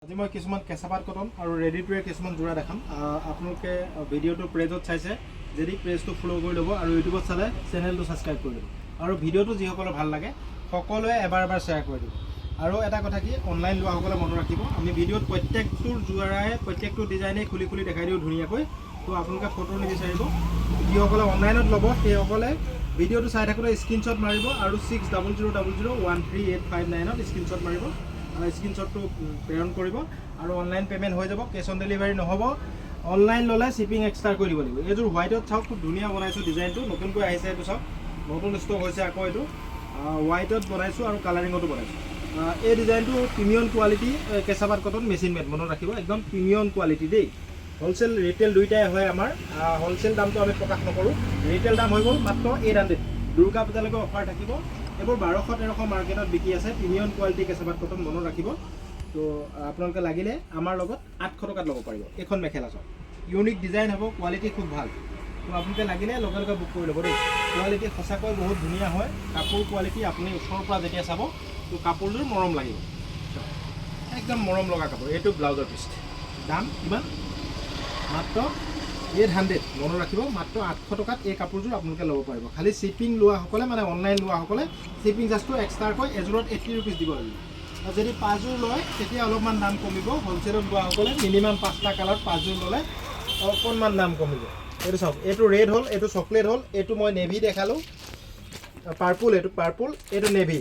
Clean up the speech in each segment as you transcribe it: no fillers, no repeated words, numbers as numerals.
আজি মই কিছুমান কেঁচাপাত কটন আৰু ৰেডি টু ৱেৰ কিছুমান যোৰা দেখাম। আপোনালোকে ভিডিঅ'টো পেজত চাইছে যদি পেজটো ফ'ল' কৰি ল'ব আৰু ইউটিউবত চালে চেনেলটো ছাবস্ক্ৰাইব কৰি ল'ব আৰু ভিডিঅ'টো যিসকলৰ ভাল লাগে সকলোৱে এবাৰ এবাৰ শ্বেয়াৰ কৰি দিব। আৰু এটা কথা কি, অনলাইন লোৱাসকলে মনত ৰাখিব, আমি ভিডিঅ'ত প্ৰত্যেকটোৰ যোৰাই, প্ৰত্যেকটো ডিজাইনেই খুলি খুলি দেখাই দিওঁ ধুনীয়াকৈ। তো আপোনালোকে ফটো নিবিচাৰিব। যিসকলে অনলাইনত ল'ব, সেইসকলে ভিডিঅ'টো চাই থাকোঁতে স্ক্ৰীনশ্বট মাৰিব আৰু 6000013859ত স্ক্ৰীনশ্বট মাৰিব, স্ক্ৰীনশ্বটটো প্ৰেৰণ কৰিব আৰু অনলাইন পে'মেণ্ট হৈ যাব। কেছ অন ডেলিভাৰী নহ'ব। অনলাইন ল'লে শ্বিপিং এক্সট্ৰা কৰি দিব লাগিব। এইযোৰ হোৱাইটত চাওক, খুব ধুনীয়া বনাইছোঁ। ডিজাইনটো নতুনকৈ আহিছে। এইটো চাওক, নতুন ষ্টক হৈছে আকৌ। এইটো হোৱাইটত বনাইছোঁ আৰু কালাৰিঙতো বনাইছোঁ। এই ডিজাইনটো প্ৰিমিয়াম কোৱালিটি কেঁচাপাত কটন, মেচিন মেড, মনত ৰাখিব, একদম প্ৰিমিয়াম কোৱালিটি দেই। হ'লচেল, ৰিটেইল দুয়োটাই হয় আমাৰ। হ'লচেল দামটো আমি প্ৰকাশ নকৰোঁ। ৰিটেইল দাম হৈ গ'ল মাত্ৰ 800। দুৰ্গা পূজালৈকে অফাৰ থাকিব। এইবোৰ 1200 1300 মাৰ্কেটত বিকি আছে। প্ৰিমিয়াম কোৱালিটি কেঁচাপাত কটন, মনত ৰাখিব। তো আপোনালোকে লাগিলে আমাৰ লগত 800 টকাত ল'ব পাৰিব। এইখন মেখেলা চাওক, ইউনিক ডিজাইন হ'ব, কোৱালিটি খুব ভাল। তো আপোনালোকে লাগিলে লগে লগে বুক কৰি ল'ব দেই। কোৱালিটি সঁচাকৈ বহুত ধুনীয়া হয়। কাপোৰ কোৱালিটি আপুনি ওচৰৰ পৰা যেতিয়া চাব, তো কাপোৰযোৰ মৰম লাগিব, একদম মৰম লগা কাপোৰ। এইটো ব্লাউজৰ পিচ। দাম কিমান? মাত্ৰ 800। মনত ৰাখিব, মাত্ৰ 800 টকাত এই কাপোৰযোৰ আপোনালোকে ল'ব পাৰিব। খালি শ্বিপিং লোৱাসকলে, মানে অনলাইন লোৱাসকলে শ্বিপিং চাৰ্জটো এক্সট্ৰাকৈ এযোৰত 80 ৰুপিজ দিব লাগিব। আৰু যদি পাঁচযোৰ লয়, তেতিয়া অলপমান দাম কমিব। হ'লচেলত লোৱাসকলে মিনিমাম পাঁচটা কালাৰত পাঁচযোৰ ল'লে অকণমান দাম কমিব। এইটো চাওক, এইটো ৰেড হ'ল, এইটো চকলেট হ'ল, এইটো মই নেভি দেখালোঁ, পাৰ্পুল, এইটো পাৰ্পুল, এইটো নেভি,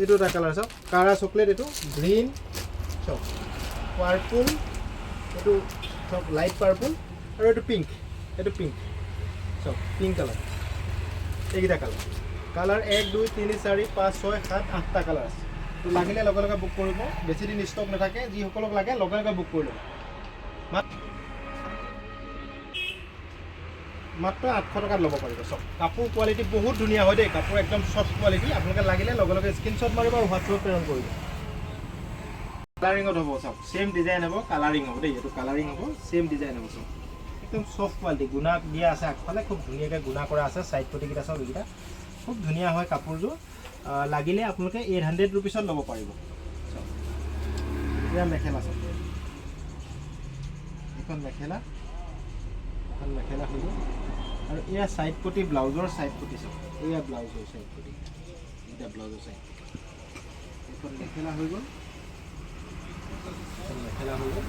এইটো এটা কালাৰ চাওক, কাৰা চকলেট, এইটো গ্ৰীণ চাওক, পাৰ্পুল, এইটো চাওক, লাইট পাৰ্পুল আৰু এইটো পিংক, এইটো পিংক চাওক, পিংক কালাৰ। এইকেইটা কালাৰ। কালাৰ এক, দুই, তিনি, চাৰি, পাঁচ, ছয়, সাত, আঠটা কালাৰ আছে। তো লাগিলে লগে লগে বুক কৰিব। বেছি দিন ষ্টক নাথাকে। যিসকলক লাগে লগে লগে বুক কৰি ল'ব। মাত্ৰ 800 টকাত ল'ব পাৰিব। চাওক, কাপোৰ কোৱালিটি বহুত ধুনীয়া হয় দেই। কাপোৰ একদম চফ্ট কোৱালিটি। আপোনালোকে লাগিলে লগে লগে স্ক্ৰীনশ্বট মাৰিব আৰু হোৱাটছএপত প্ৰেৰণ কৰিব। কালাৰিঙত হ'ব চাওক, ছেম ডিজাইন হ'ব, কালাৰিং হ'ব দেই। এইটো কালাৰিং হ'ব, ছেম ডিজাইন হ'ব। চাওক, একদম চফ্ট কোৱালিটি। গুণা দিয়া আছে আগফালে, খুব ধুনীয়াকৈ গুণা কৰা আছে। চাইড পটিকেইটা চাওক, এইকেইটা খুব ধুনীয়া হয় কাপোৰযোৰ। লাগিলে আপোনালোকে 800 ৰুপিছত ল'ব পাৰিব। চাওক, এয়া মেখেলা চাওক, এইখন মেখেলা, এখন মেখেলা হৈ গ'ল। আৰু এয়া চাইড পটি, ব্লাউজৰ চাইড পটি চাওক। এয়া ব্লাউজৰ চাইড পটি, এইটা ব্লাউজৰ চাইড পটি। এইখন মেখেলা হৈ গ'ল, এখন মেখেলা হৈ গ'ল।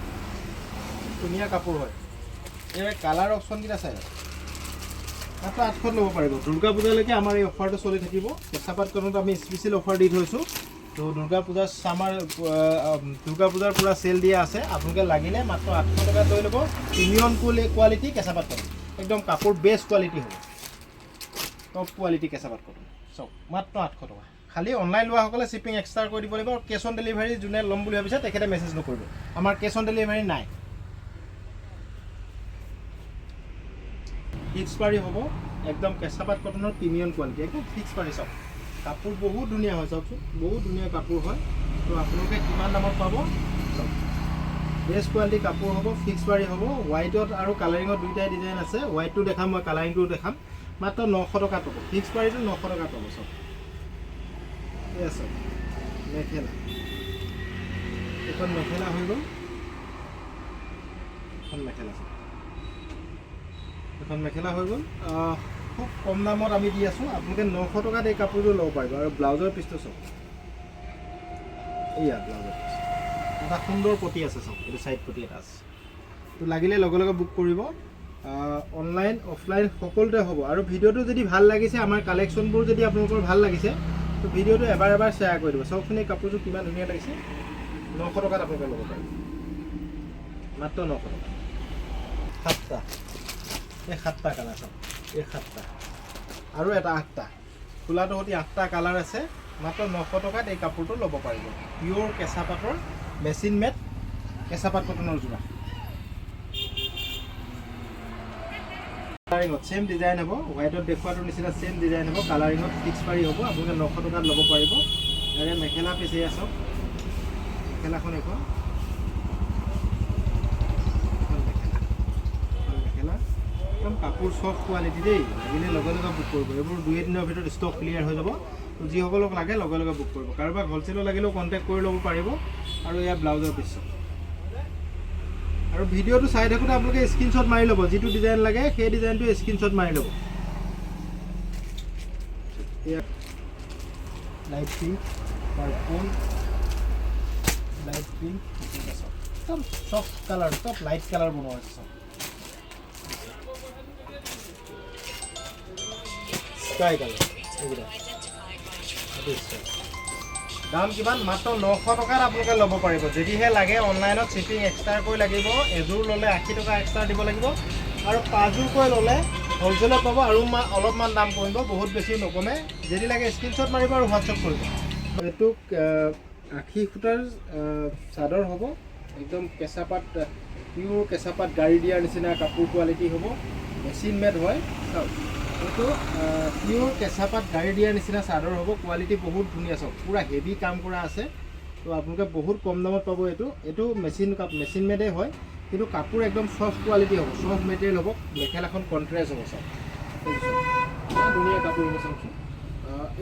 ধুনীয়া কাপোৰ হয়। ইয়াৰে কালাৰ অপশ্যনকেইটা চাই লওক। মাত্ৰ 800ত ল'ব পাৰিব। দুৰ্গা পূজালৈকে আমাৰ এই অফাৰটো চলি থাকিব। কেঁচাপাত কটনত আমি স্পেচিয়েল অফাৰ দি থৈছোঁ। তো দুৰ্গা পূজাৰ চামাৰ, দুৰ্গা পূজাৰ পূৰা চেল দিয়া আছে। আপোনালোকে লাগিলে মাত্ৰ 800 টকাত লৈ ল'ব। প্ৰিমিয়াম কোৱালিটি কেঁচাপাত কটন, একদম কাপোৰ বেষ্ট কোৱালিটি হ'ব, টপ কোৱালিটি কেঁচাপাত কটন। চাওক, মাত্ৰ 800 টকা। খালি অনলাইন লোৱাসকলে শ্বিপিং এক্সট্ৰা কৰি দিব লাগিব আৰু কেছ অন ডেলিভাৰী যোনে ল'ম বুলি ভাবিছে, তেখেতে মেছেজ নকৰিব। আমাৰ কেছ অন ডেলিভাৰী নাই। ফিক্স পাৰি হ'ব, একদম কেঁচাপাত কটনৰ প্ৰিমিয়াম কোৱালিটি, একদম ফিক্স পাৰি। চাওক, কাপোৰ বহুত ধুনীয়া হয়। চাওকচোন, বহুত ধুনীয়া কাপোৰ হয়। তো আপোনালোকে কিমান দামত পাব চাওক। বেষ্ট কোৱালিটি কাপোৰ হ'ব, ফিক্স পাৰি হ'ব। হোৱাইটত আৰু কালাৰিঙত দুইটাই ডিজাইন আছে। হোৱাইটটো দেখাম মই, কালাৰিংটোও দেখাম। মাত্ৰ 900 টকাত পাব। ফিক্স পাৰিটো 900 টকাত পাব। চাওক, এয়া চাওক মেখেলা, এইখন মেখেলা হৈ গ'ল। এখন মেখেলা চাওক, এখন মেখেলা হৈ গ'ল। খুব কম দামত আমি দি আছোঁ। আপোনালোকে 900 টকাত এই কাপোৰযোৰ ল'ব পাৰিব। আৰু ব্লাউজৰ পিচটো চাওক, এইয়া ব্লাউজৰ পিচ। এটা সুন্দৰ পটি আছে চাওক, এইটো চাইড পটি এটা আছে। তো লাগিলে লগে লগে বুক কৰিব। অনলাইন, অফলাইন সকলোতে হ'ব। আৰু ভিডিঅ'টো যদি ভাল লাগিছে, আমাৰ কালেকশ্যনবোৰ যদি আপোনালোকৰ ভাল লাগিছে, তো ভিডিঅ'টো এবাৰ এবাৰ শ্বেয়াৰ কৰি দিব। চাওকচোন, এই কাপোৰযোৰ কিমান ধুনীয়া লাগিছে। 900 টকাত আপোনালোকে ল'ব পাৰিব, মাত্ৰ 900 টকা। সাতটা, এই সাতটা কালাৰ চাওক, এই সাতটা আৰু এটা আঠটা, খোলাটো সৈতে আঠটা কালাৰ আছে। মাত্ৰ 900 টকাত এই কাপোৰটো ল'ব পাৰিব। পিয়'ৰ কেঁচা পাতৰ মেচিন মেড কেঁচা পাত কটনৰ যোৰা। কালাৰিঙত ছেম ডিজাইন হ'ব। হোৱাইটত দেখুৱাটোৰ নিচিনা ছেম ডিজাইন হ'ব। কালাৰিঙত ফিক্স পাৰি হ'ব। আপোনালোকে 900 টকাত ল'ব পাৰিব। ইয়াৰে মেখেলা পিচ এয়া চাওক, মেখেলাখন এইখন, এখন মেখেলা, এখন মেখেলা। একদম কাপোৰ চফ্ট কোৱালিটি দেই। লাগিলে লগে লগে বুক কৰিব। এইবোৰ দুই এদিনৰ ভিতৰত ষ্টক ক্লিয়াৰ হৈ যাব। তো যিসকলক লাগে লগে লগে বুক কৰিব। কাৰোবাক হ'লচেলত লাগিলেও কণ্টেক্ট কৰি ল'ব পাৰিব। আৰু এয়া ব্লাউজৰ পিচ। আৰু ভিডিঅ'টো চাই থাকোঁতে আপোনালোকে স্ক্ৰীনশ্বট মাৰি ল'ব। যিটো ডিজাইন লাগে, সেই ডিজাইনটো স্ক্ৰীনশ্বট মাৰি ল'ব। এয়া light pink, purple, light pink, একদম চফ্ট কালাৰ, চব লাইট কালাৰ বনোৱা হৈছে চব। স্কাই কালাৰ এইকেইটা, এইটো sky। দাম কিমান? মাত্ৰ 900 টকাত আপোনালোকে ল'ব পাৰিব। যদিহে লাগে অনলাইনত শ্বিপিং এক্সট্ৰাকৈ লাগিব। এযোৰ ল'লে 80 টকা এক্সট্ৰা দিব লাগিব আৰু পাঁচযোৰকৈ ল'লে হ'লচেলত পাব আৰু অলপমান দাম কমিব, বহুত বেছি নকমে। যদি লাগে স্ক্ৰীনশ্বট মাৰিব আৰু হোৱাটছএপ কৰিব। এইটো 80 সূতাৰ চাদৰ হ'ব। একদম কেঁচা পাত, পিয়'ৰ কেঁচা পাত গাড়ী দিয়াৰ নিচিনা কাপোৰ কোৱালিটি হ'ব। মেচিন মেড হয়। চাওক, এইটো পিয়'ৰ কেঁচা পাত গাড়ী দিয়াৰ নিচিনা চাদৰ হ'ব। কোৱালিটি বহুত ধুনীয়া। চাওক, পূৰা হেভি কাম কৰা আছে। তো আপোনালোকে বহুত কম দামত পাব এইটো। এইটো মেচিন মেডেই হয়, কিন্তু কাপোৰ একদম চফ্ট কোৱালিটি হ'ব, চফ্ট মেটেৰিয়েল হ'ব। মেখেলাখন কণ্ট্ৰেষ্ট হ'ব। চাওক, এইটো চাওক। ইমান ধুনীয়া কাপোৰ হ'ব, চাওকচোন।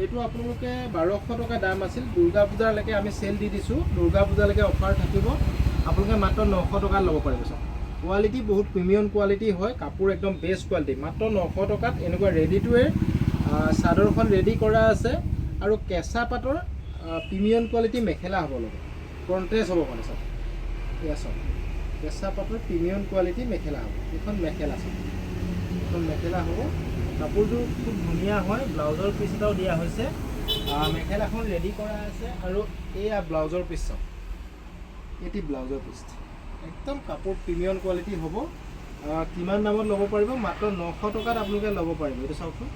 এইটো আপোনালোকে 1200 টকা দাম আছিল। দুৰ্গা পূজালৈকে আমি চেল দি দিছোঁ। দুৰ্গা পূজালৈকে অফাৰ থাকিব। আপোনালোকে মাত্ৰ 900 টকাত ল'ব পাৰিব। চাওক, কোৱালিটি বহুত প্ৰিমিয়াম কোৱালিটি হয়। কাপোৰ একদম বেষ্ট কোৱালিটি। মাত্ৰ 900 টকাত এনেকুৱা ৰেডি টু ৱেৰ চাদৰখন ৰেডি কৰা আছে আৰু কেঁচা পাটৰ প্ৰিমিয়াম কোৱালিটি মেখেলা হ'ব, লগত কণ্ট্ৰেষ্ট হ'ব। মানে চাওক, এয়া চাওক, কেঁচা পাটৰ প্ৰিমিয়াম কোৱালিটি মেখেলা হ'ব। এইখন মেখেলা চাওক, এইখন মেখেলা হ'ব। কাপোৰযোৰ খুব ধুনীয়া হয়। ব্লাউজৰ পিচ এটাও দিয়া হৈছে। মেখেলাখন ৰেডি কৰা আছে আৰু এয়া ব্লাউজৰ পিচ চাওক, এটি ব্লাউজৰ পিচ। একদম কাপোৰ প্ৰিমিয়াম কোৱালিটি হ'ব। কিমান দামত ল'ব পাৰিব? মাত্ৰ 900 টকাত আপোনালোকে ল'ব পাৰিব। এইটো চাওকচোন,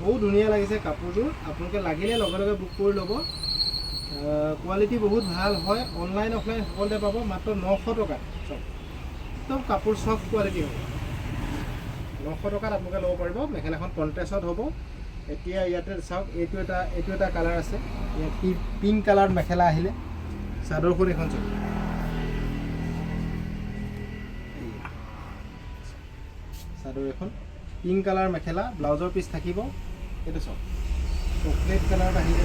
বহুত ধুনীয়া লাগিছে কাপোৰযোৰ। আপোনালোকে লাগিলে লগে লগে বুক কৰি ল'ব। কোৱালিটি বহুত ভাল হয়। অনলাইন অফলাইন সকলোতে পাব। মাত্ৰ 900 টকাত। চাওক, একদম কাপোৰ চফ্ট কোৱালিটি হ'ব। 900 টকাত আপোনালোকে ল'ব পাৰিব। মেখেলাখন কণ্ট্ৰেষ্টত হ'ব। এতিয়া ইয়াতে চাওক, এইটো এটা কালাৰ আছে। ইয়াত পিংক কালাৰ মেখেলা আহিলে। চাদৰখন এইখন চাওক। এইয়া। চাদৰ এখন, পিংক কালাৰ মেখেলা, ব্লাউজৰ পিচ থাকিব। এইটো চাওক, চকলেট কালাৰত আহিলে,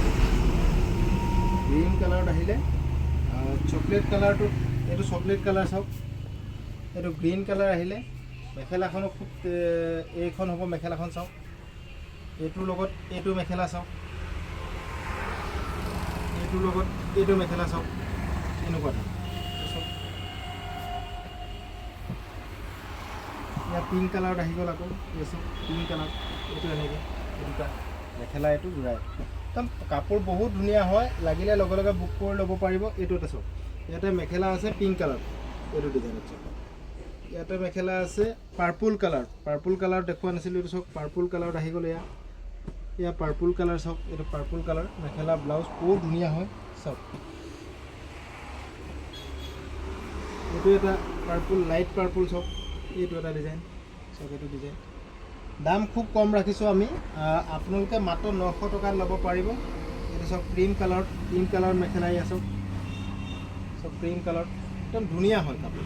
গ্ৰীণ কালাৰত আহিলে, চকলেট কালাৰটোত, এইটো চকলেট কালাৰ চাওক। এইটো গ্ৰীণ কালাৰ আহিলে। মেখেলাখনো খুব এইখন হ'ব মেখেলাখন চাওক। এইটোৰ লগত এইটো মেখেলা চাওক, এইটোৰ লগত এইটো মেখেলা চাওক, এনেকুৱা ধৰণৰ চাওক। ইয়াত পিংক কালাৰত আহি গ'ল আকৌ। এই চাওক, পিংক কালাৰ এইটো। এনেকৈ এই দুটা মেখেলা, এইটো যোৰা, এইটো। একদম কাপোৰ বহুত ধুনীয়া হয়। লাগিলে লগে লগে বুক কৰি ল'ব পাৰিব। এইটো এটা চাওক, ইয়াতে মেখেলা আছে পিংক কালাৰ, এইটো ডিজাইনত চাওক। ইয়াতে মেখেলা আছে পাৰ্পুল কালাৰ। পাৰ্পুল কালাৰ দেখুওৱা নাছিলোঁ। এইটো চাওক, পাৰ্পুল কালাৰত আহি গ'ল। এয়া এয়া পাৰ্পুল কালাৰ চাওক। এইটো পাৰ্পুল কালাৰ মেখেলা, ব্লাউজ বহুত ধুনীয়া হয়। চাওক, এইটো এটা পাৰ্পুল, লাইট পাৰ্পুল চাওক। এইটো এটা ডিজাইন চাওক, এইটো ডিজাইন। দাম খুব কম ৰাখিছোঁ আমি। আপোনালোকে মাত্ৰ 900 টকাত ল'ব পাৰিব। এইটো চাওক, ক্ৰীম কালাৰত, ক্ৰীম কালাৰ মেখেলা। এয়া চাওক, চব ক্ৰীম কালাৰ, একদম ধুনীয়া হয় কাপোৰ।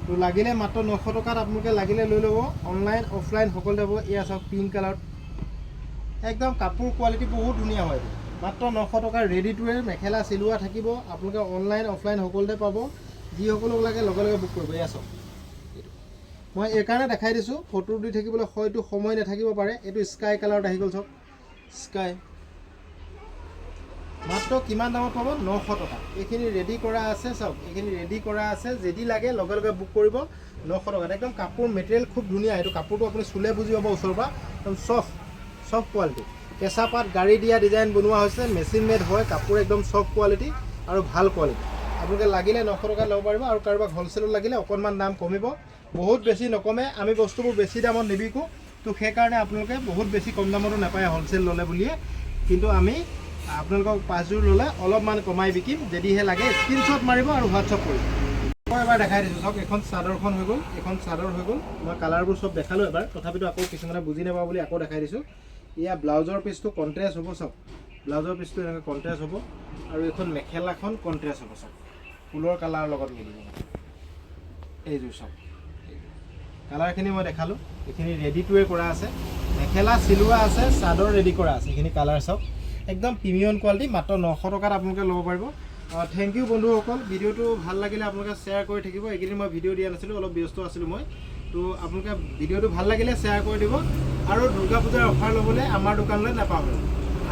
তো লাগিলে মাত্ৰ 900 টকাত আপোনালোকে লাগিলে লৈ ল'ব। অনলাইন অফলাইন সকলোতে পাব। এয়া চাওক, পিংক কালাৰত, একদম কাপোৰ কোৱালিটি বহুত ধুনীয়া হয় এইটো। মাত্ৰ 900 টকা, ৰেডি টু ৱেৰ, মেখেলা চিলোৱা থাকিব। আপোনালোকে অনলাইন অফলাইন সকলোতে পাব। যিসকলক লাগে লগে লগে বুক কৰিব। এয়া চাওক, এইটো মই এইকাৰণে দেখাই দিছোঁ, ফটো দি থাকিবলৈ হয়তো সময় নাথাকিব পাৰে। এইটো স্কাই কালাৰত আহি গ'ল, চাওক, স্কাই। মাত্ৰ কিমান দামত পাব? 900 টকা। এইখিনি ৰেডি কৰা আছে। চাওক, এইখিনি ৰেডি কৰা আছে। যদি লাগে লগে লগে বুক কৰিব। 900 টকাত একদম কাপোৰ মেটেৰিয়েল খুব ধুনীয়া। এইটো কাপোৰটো আপুনি চুলে বুজি পাব ওচৰৰ পৰা। একদম চফ্ট, চফ্ট কোৱালিটি। কেঁচা পাত গাড়ী দিয়া ডিজাইন বনোৱা হৈছে। মেচিন মেড হয়। কাপোৰ একদম চফ্ট কোৱালিটি আৰু ভাল কোৱালিটি। আপোনালোকে লাগিলে 900 টকাত ল'ব পাৰিব আৰু কাৰোবাক হ'লচেলত লাগিলে অকণমান দাম কমিব, বহুত বেছি নকমে। আমি বস্তুবোৰ বেছি দামত নিবিকোঁ। তো সেইকাৰণে আপোনালোকে বহুত বেছি কম দামতো নাপায় হ'লচেল ল'লে বুলিয়ে। কিন্তু আমি আপোনালোকক পাঁচযোৰ ল'লে অলপমান কমাই বিকিম। যদিহে লাগে স্ক্ৰীনশ্বট মাৰিব আৰু হোৱাটছআপ কৰিব। মই এবাৰ দেখাই দিছোঁ। চাওক, এইখন চাদৰখন হৈ গ'ল, এইখন চাদৰ হৈ গ'ল। মই কালাৰবোৰ চব দেখালোঁ এবাৰ, তথাপিতো আকৌ কিছুমানে বুজি নাপাব বুলি আকৌ দেখাই দিছোঁ। এয়া ব্লাউজৰ পিচটো কণ্ট্ৰেষ্ট হ'ব। চাওক, ব্লাউজৰ পিচটো এনেকৈ কণ্ট্ৰেষ্ট হ'ব আৰু এইখন মেখেলাখন কণ্ট্ৰেষ্ট হ'ব। চাওক, ফুলৰ কালাৰৰ লগত মিলিব। এইযোৰ চাওক, কালাৰখিনি মই দেখালোঁ। এইখিনি ৰেডি টু ৱেৰ কৰা আছে, মেখেলা চিলোৱা আছে, চাদৰ ৰেডি কৰা আছে। এইখিনি কালাৰ চাওক, একদম প্ৰিমিয়াম কোৱালিটি। মাত্ৰ 900 টকাত আপোনালোকে ল'ব পাৰিব। Thank U বন্ধুসকল। ভিডিঅ'টো ভাল লাগিলে আপোনালোকে শ্বেয়াৰ কৰি থাকিব। এইকেইদিন মই ভিডিঅ' দিয়া নাছিলোঁ, অলপ ব্যস্ত আছিলোঁ মই। তো আপোনালোকে ভিডিঅ'টো ভাল লাগিলে শ্বেয়াৰ কৰি দিব আৰু দুৰ্গা পূজাৰ অফাৰ ল'বলৈ আমাৰ দোকানলৈ নাপাহৰিব,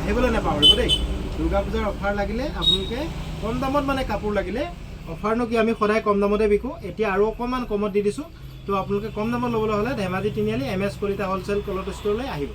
আহিবলৈ নাপাহৰিব দেই। দুৰ্গা পূজাৰ অফাৰ লাগিলে আপোনালোকে কম দামত, মানে কাপোৰ লাগিলে, অফাৰনো কি, আমি সদায় কম দামতে বিকোঁ। এতিয়া আৰু অকণমান কমত দি দিছোঁ। তো আপোনালোকে কম দামত ল'বলৈ হ'লে Dhemaji Tiniali M S Kalita wholesale cloth ষ্ট'ৰলৈ আহিব।